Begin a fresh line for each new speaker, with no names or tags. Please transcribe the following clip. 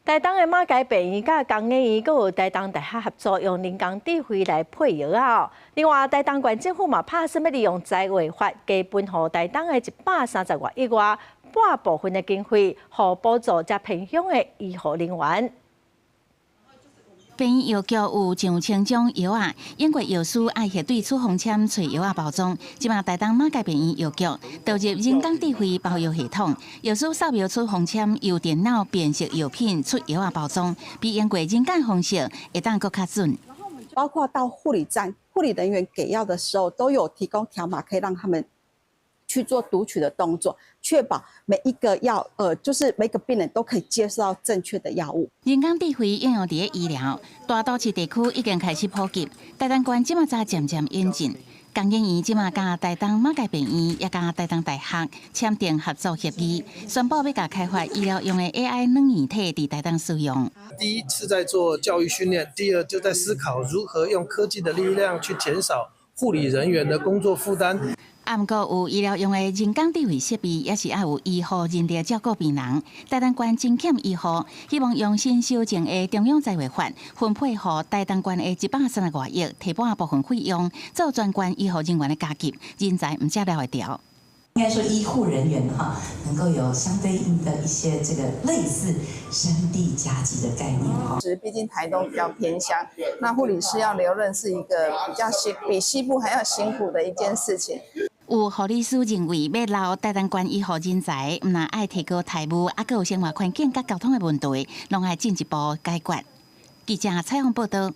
台東的馬偕病院佮工研院，閣有台東大學合作，用人工智慧來配藥仔。另外，台東縣政府嘛拍算欲利用災劃法，加分予台東的130外億外半部分的經費，予補助遮偏鄉的醫護人員。
病院藥局有上千種藥仔，英國藥師愛核對處方簽揣藥仔包裝。這馬台東馬偕病院藥局導入人工智慧包藥系統，藥師掃描處方簽，由電腦辨識藥品出藥仔包裝，比用過人工方式會當閣較準。
包括到護理站，護理人員給藥的時候，都有提供條碼，可以讓他們去做讀取的動作，確保每一個藥，就是每個病人都可以接受到正確的藥物。
人工智慧應用佇咧醫療，大都市地區已經開始普及，台東縣這馬才漸漸引進。工研院這馬佮台東馬偕病院，也佮台東大學簽訂合作協議，宣布欲共開發醫療用的 AI 軟硬體佇台東使用。
第一是在做教育訓練，第二就在思考如何用科技的力量去減少護理人員的工作負擔。
啊，毋過有醫療用的人工智慧設備，也是愛有醫護人力照顧病人。台東縣真欠醫護，希望用新修正的中央災劃法分配予台東縣的130外億，提半部分費用，做全縣醫護人員的加給，人才毋才留會牢。
應該說醫護人員哈，能夠有相對應的一些這個類似山地加給的概念哈。
其實畢竟台東比較偏鄉，那護理師要留任是一個比較辛，比西部還要辛苦的一件事情。
有護理師認為，欲留台東縣醫護人才，毋但愛提高待遇，猶閣有生活環境佮交通的問題，攏愛進一步解決。記者採訪報道。